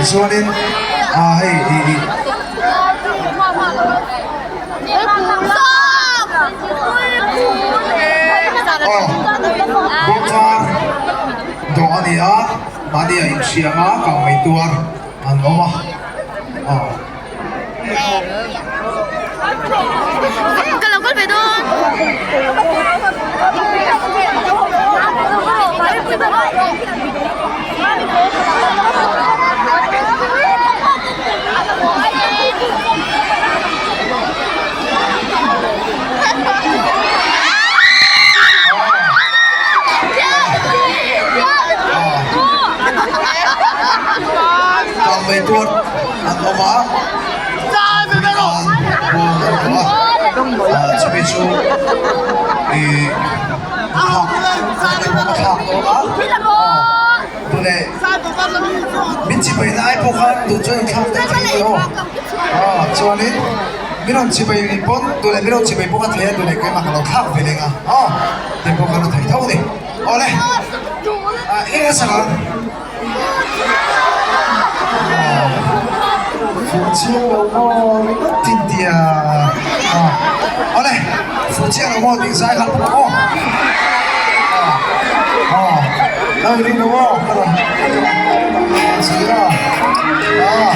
Tichuanin ah hei ih ih. Aw bawngvar dawh a ni a, mahni a inhriang a kang mai tuar an awm a aw. Ka lo kal ve dawn. Kang mai tuar an awm a, an bawm an duh a, chumi chu ih thlak a thlak dawn a, tune min chibai na ai pawh khan duh chuan in thlak daih thei mai aw, chuanin min rawn chibai pawn duh leh min rawn chibai pawh ka thei a duh leh keimah ka lo thlak ve leng a aw te pawh khan a thei tho a ni awle eng a sak ang. Fuh chiang lo maw ringawt tin tia awle fuh chiang lo maw tih zai kha pawh aw aw ka ring lo maw ka rawn zir a aw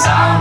Aw,